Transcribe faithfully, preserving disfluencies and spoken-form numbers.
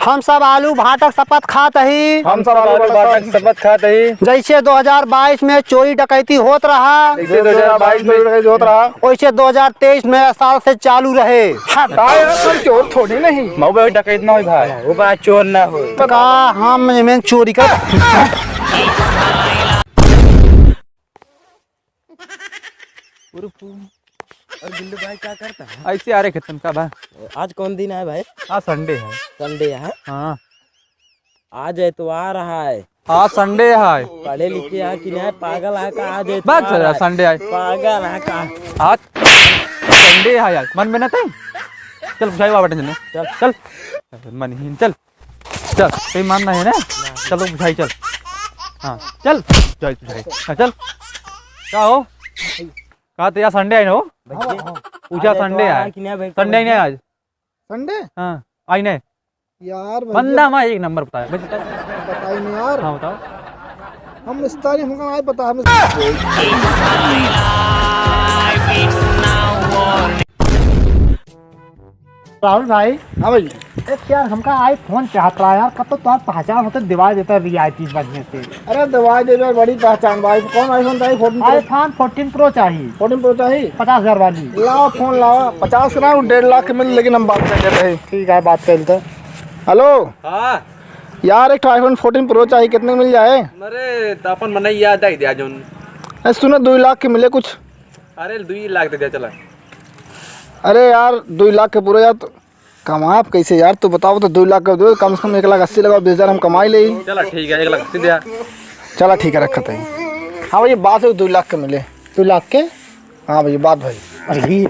हम सब आलू भाटक सपत खात ही। हम सब आलू भाटक सपत खात ही। जैसे दो हज़ार बाईस में चोरी डकैती होत रहा, जैसे दो हज़ार बाईस में चोरी डकैती होत रहा, वैसे दो हज़ार तेईस में साल से चालू रहे। हटा यार, कोई चोर थोड़ी नहीं। मऊ बे डकैत ना होई भाई। वो बा चोर ना होई। तो का हम एमें चोरी कर और गुल्लू भाई क्या करता है? ऐसे आ रहे खेतन का बा। आज कौन दिन है भाई? आज संडे है। संडे है? हाँ। आज एतवार है। आज संडे है। पढ़े लिखे है कि नहीं? पागल है का? आज बस एतवार है। संडे है। पागल है का? आज संडे है यार। मन में ना तई। चल बुझाई बाबा टेंशन ले। चल। चल। मन ही चल। चल, कोई मानना है ना? चलो बुझाई चल। हाँ, चल। बुझाई, बुझाई। हाँ, चल। का हो? का तो यार संडे आई ना हो? भैया, पूछा आज संडे एतवार आई। है कि नहीं भाई? संडे आई ना आज? संडे? हाँ, आई ना। यार भैया। बंदा मा एक नंबर बताया। बस बताइए। बताइए ना यार। हाँ, बताओ। हम रिश्ता नहीं, हमका नहीं पता, हम राहुल भाई। हाँ भैया। ए, यार, हमका iPhone चाहत रहा यार, कब तो तोहार पहचान होते, दिवाई देता V I P बढ़िया से। अरे, दिवाई देवे, बड़ी पहचान भाई। कौन iPhone चाहिए? Fourteen Pro? iPhone fourteen Pro चाहिए। Fourteen Pro चाहिए? पचास हजार वाली। लाओ, फोन लाओ। पचास के ना, डेढ़ लाख के मिल, लेकिन हम बात कर लेते हैं। ठीक है, बात कर लेते हैं। Hello। हाँ। यार, एक ठो iPhone fourteen Pro चाहिए, कितने में मिल जाए? अरे, तो अपन मनई याद आई दिया जोन। ए, सुनो, दुई लाख के मिले कुछ। अरे, दुई लाख दे दिया, चला। अरे यार, दुई लाख के पूरे यार, तो कमाब कैसे यार? तू बताओ तो, दुई लाख के दो, कम से कम एक लाख अस्सी लगाओ, बीस हजार हम कमाई ले। चला ठीक है, एक लाख अस्सी दिया। चला ठीक है, रखत है। हाँ भैया, बात है, दुई लाख के मिले। दुई लाख के? हाँ भैया, बात भाई। अरे ये